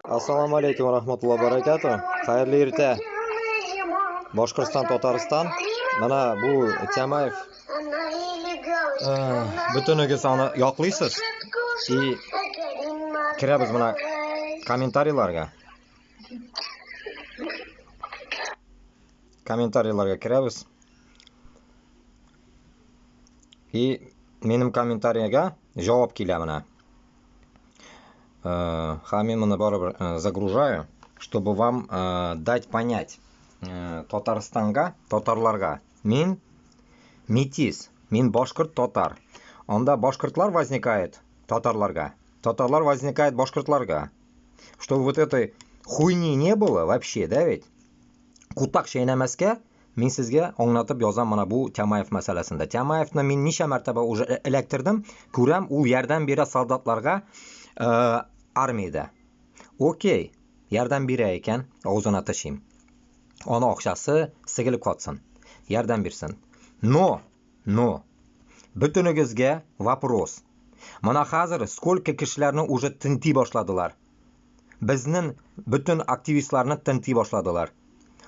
Assalomu alaykum va rahmatullohi va barakatuh. Xayrli erta. Boshqirdiston, Tatariston. Mana bu Tamayev butuniga uni yoqlaysiz. И kiramiz mana kommentariylarga. Kommentariylarga kiramiz. И mening kommentariyaga javob keladi mana. Һәм мин барыбер загружаю, чтобы вам дать понять Татарстанга, татарларга. Мин метис, мин башкорт татар. Анда башкортлар возникает татарларга, татарлар возникает башкортларга. Чтобы вот этой хуйни не было вообще, да ведь? Кутак чәйнәмәскә мин сезгә аңлатып язам mana bu Tamayev masalasida. Tamayevni men necha martaba уже эләктердем, күрәм, ул ярдәм бирә солдатларга armiyada. Okey, yordam berar ekan, og'zini tashim. Ona акчасы sigilib qotsin. Yordam bersin. Но, но butuningizga вопрос. Mana hozir сколько kishilarni уже tintiy boshladilar. Bizning butun aktivistlarni tintiy boshladilar.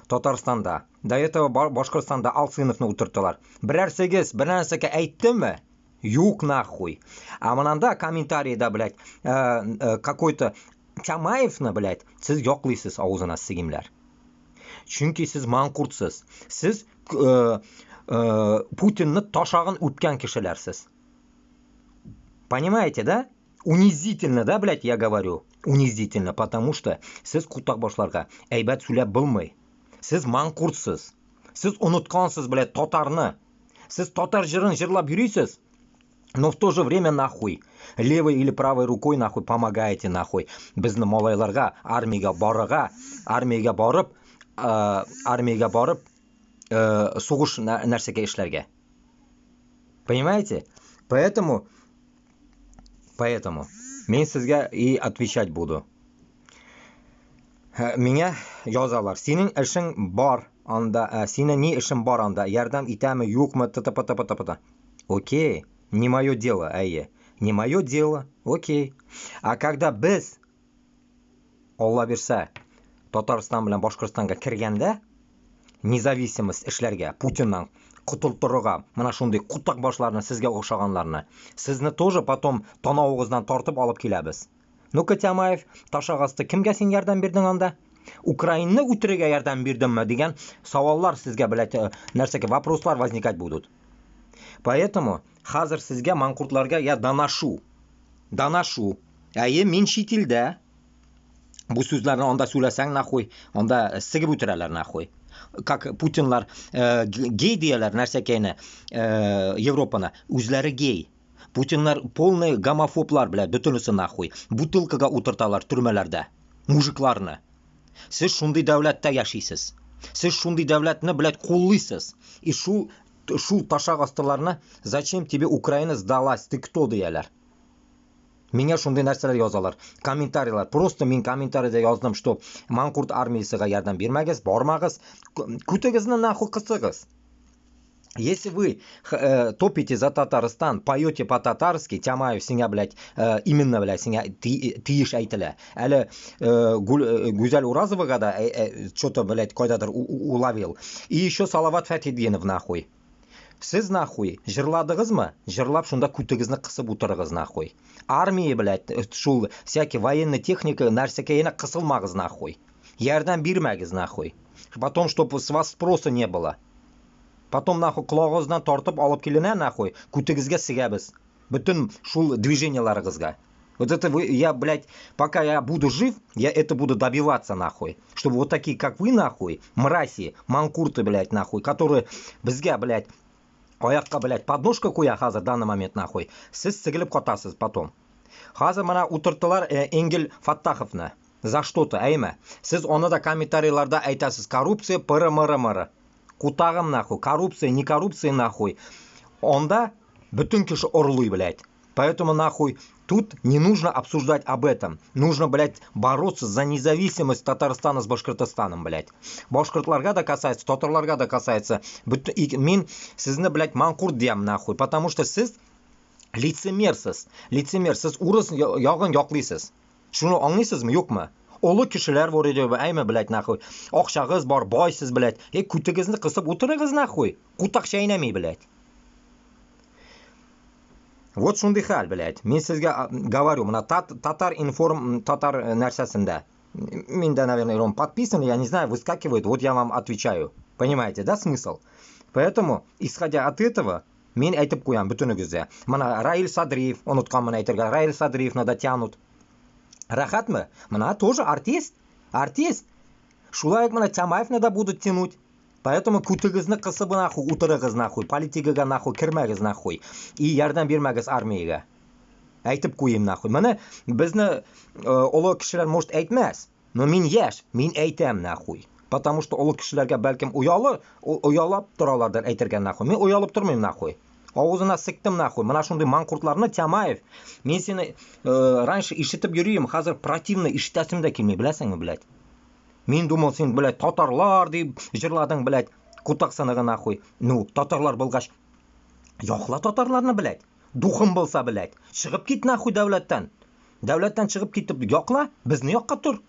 Tataristonda. До этого Boshqirdistonda Alsinovni o'tirtdilar. Birarsiz bir narsaga aytdimi? Юк нахуй. А mınanda kommentariyda, блядь, какой-то Tamaevni, блядь, siz yoqlaysiz og'zini sigimlar. Chunki siz manqurtsiz. Siz Putinni toshog'in o'pgan kishilarsiz. Понимаете, да? Унизительно, да, блядь, я говорю? Унизительно, потому что siz qutaq әйбәт сөйләп булмый. Siz manqurtsiz. Siz unutqansiz, блядь, tatarni. Siz tatar җырын җырлап йөрисез. Но в то же время нахуй левой или правой рукой нахуй помогаете нахуй безне малайларга армиягә барырга, армиягә барып сугыш нәрсәгә эшләргә. Понимаете? Поэтому мин сезгә и отвечать буду. Миңа язалар: "Синең эшең бар анда, синең ни эшең бар анда, ярдәм итәме, юкмы, т.п. т.п. т.п." Окей, не мое дело, әйе. Не мое дело, окей. А когда без, Алла бирсә, Татарстан белән Башкортстанга кергәндә, независимость эшләргә, Путиннан котылтырырга, менә шундый кутак башларны, сезгә охшаганларны, сезне тоже потом танавыгыздан тартып алып киләбез. Ну-ка, Тямаев, ташак асты кемгә син ярдәм бирдең анда? Украинны үтерергә ярдәм бирдеңме дигән саваллар сезгә, блядь, нәрсәгә вопрослар возникать будут. Поэтому хәзер сезгә, манкуртларга, я доношу. Доношу. Әйе, мин чит илдә. Бу сүзләрне анда сөйләсәң, нахуй, анда сигеп үтерәләр, нахуй. Как Путинлар гей дияләр нәрсәкәйне Европаны, үзләре гей. Путинлар полный гомофоблар, блядь, бөтенесе нахуй. Бутылкага утырталар төрмәләрдә мужикларны. Сез шундый дәүләттә яшисез. Сез шундый дәүләтне, блядь, куллыйсыз. И шул ташак астыларны "Зачем тебе Украина сдалась? Ты кто?" дияләр. Миңа шундый нәрсәләр язалар. Комментарийлар. Просто мин комментарийда яздым, что манкурт армиясыга ярдәм бирмәгез, бармагыз, күтегезне нахуй кысыгыз. Если вы топите за Татарстан, поете по-татарски, Тямаев сиңа, блядь, именно, блядь, сиңа тиеш әйтелә. Әле Гүзәл Уразовага да что-то, блядь, кайдадыр уловил. И еще Салават Фатхетдинов, нахуй. Сез нахуй җырладыгызмы? Җырлап шунда күтегезне кысып утырыгыз нахуй. Армия, блядь, шул всякий военная техника нәрсәгә янә кысылмагыз нахуй. Ярдәм бирмәгез нахуй. Потом, чтобы с вас спроса не было. Потом нахуй колагыгыздан тартып алып киленә нахуй, күтегезгә сигәбез. Бөтен шул движениеларыгызга. Вот это вы, я, блядь, пока я буду жив, я это буду добиваться нахуй. Чтобы вот такие, как вы, нахуй, мраси, манкурты, блядь, нахуй, которые безгә, блядь, аякка, блядь, подножка куя хәзер данный момент нахуй. Сез сигелеп катасыз потом. Хәзер менә утырттылар Энгель Фаттаховны. За что-то, әйме? Сез аны да комментарийларда әйтәсез: "Коррупция, пыры мыры мыры." Кутагым нахуй, коррупция, не коррупция нахуй. Анда бөтен кеше орлый, блядь. Поэтому нахуй тут не нужно обсуждать об этом. Нужно, блядь, бороться за независимость Татарстана с Башкортостаном, блядь. Башкортларга да касается, татарларга да касается. Мин сезне, блядь, манкурт диям нахуй, потому что сез лицемерсез. Лицемер, сез урыс ягын яклыйсыз. Шуны аңлыйсызмы, юкмы? Олы кешеләр бар иде, әйме, блядь, нахуй. Акчагыз бар, байсыз, блядь. Эй, күтегезне кысып утырыгыз, нахуй. Кутак чәйнәми, блядь. Вот шундый хәл, блядь. Мин сезгә говорю, менә Татар информ, татар нәрсәсендә. Миндә, наверное, он подписан, я не знаю, выскакивает, вот я вам отвечаю. Понимаете, да, смысл? Поэтому, исходя от этого, мин әйтеп куям бөтенегезгә. Менә Раил Садриев, онытканмын әйтергә, Раил Садриевны да тянут. Рәхәтме? Менә тоже артист, артист. Шулай ук менә Тямаевны да будут тянуть. Поэтому күтегезне кысып нахуй утырыгыз нахуй, политикага нахуй кермәгез нахуй. И ярдәм бирмәгез армиягә. Әйтеп куйым нахуй. Менә безне олы кешеләр может әйтмәс. Но мин яшь, мин әйтәм нахуй. Потому что олы кешеләргә бәлкем оялы, оялап торалардыр әйтергә нахуй. Мин оялып тормыйм нахуй. Авызына сыктым нахуй. Менә шундый манкуртларны, Тямаев. Мин сине раньше ишетеп йөрим, хәзер противно, ишетәсем дә килми, беләсеңме, блядь? Мин думал, син, блядь, татарлар дип җырладың, блядь, кутак сыныгы нахуй. Ну, татарлар булгач, якла татарларны, блядь. Духың булса, блядь. Чыгып кит нахуй дәүләттән. Дәүләттән чыгып китеп якла, безне якка тор.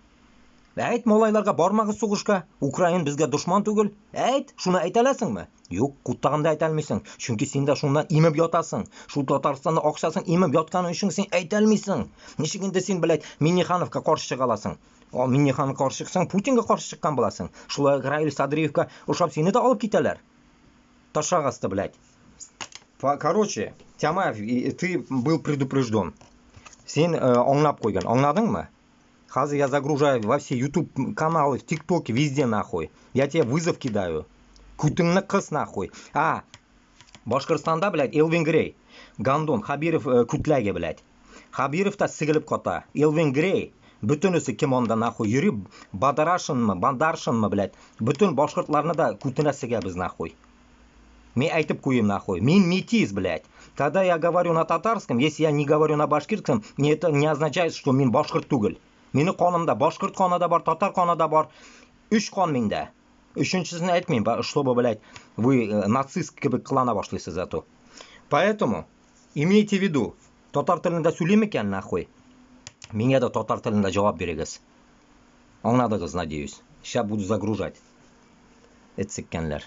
Әйт малайларга, бармагыз сугышка. Украин безгә дошман түгел. Әйт, шуны әйтә аласыңмы? Юк, кутагында әйтә алмыйсың. Чөнки син дә шуннан имеп ятасың. Шул Татарстанның акчасын имеп ятканы өчен син әйтә алмыйсың. Ничек инде син, блядь, Миннихановка каршы чыга аласың? О, Миннихановка каршы чыксаң, Путинга каршы чыккан буласың. Шулай Раил Садриевка ошап сине дә алып китәләр. Ташак асты, блядь. Короче, Тямаев, ты был предупрежден. Син аңлап куйган. Аңладыңмы? Хәзер я загружаю во все YouTube каналы, в ТикТоке, везде нахуй. Я тебе вызов кидаю. Күтеңне кыс нахуй. А, Башкортстанда, блядь, Элвин Грей. Гандон, Хабиров күтләге, блядь. Хабиров та сигелеп ката. Элвин Грей. Бөтенесе кем анда нахуй йөри, Бадарашинмы, Бандаршинмы, блядь. Бөтен башкортларны да күтенә сигәбез нахуй. Мин әйтеп куйым нахуй. Мин метис, блядь. Когда я говорю на татарском, если я не говорю на башкирском, не, это не означает, что мин башкорт түгел. Минем канымда башкорт каны да бар, татар каны да бар. Өч кан миндә. Өченчесен әйтмим, чтобы, блядь, вы нацист кебек кылана башлыйсыз зато. Поэтому имейте в виду, татар телендә сөйлим икән нахуй. Миңа да татар телендә җавап бирегез. Аңладыгыз, надеюсь. Сейчас буду загружать. Эт сиккәнләр.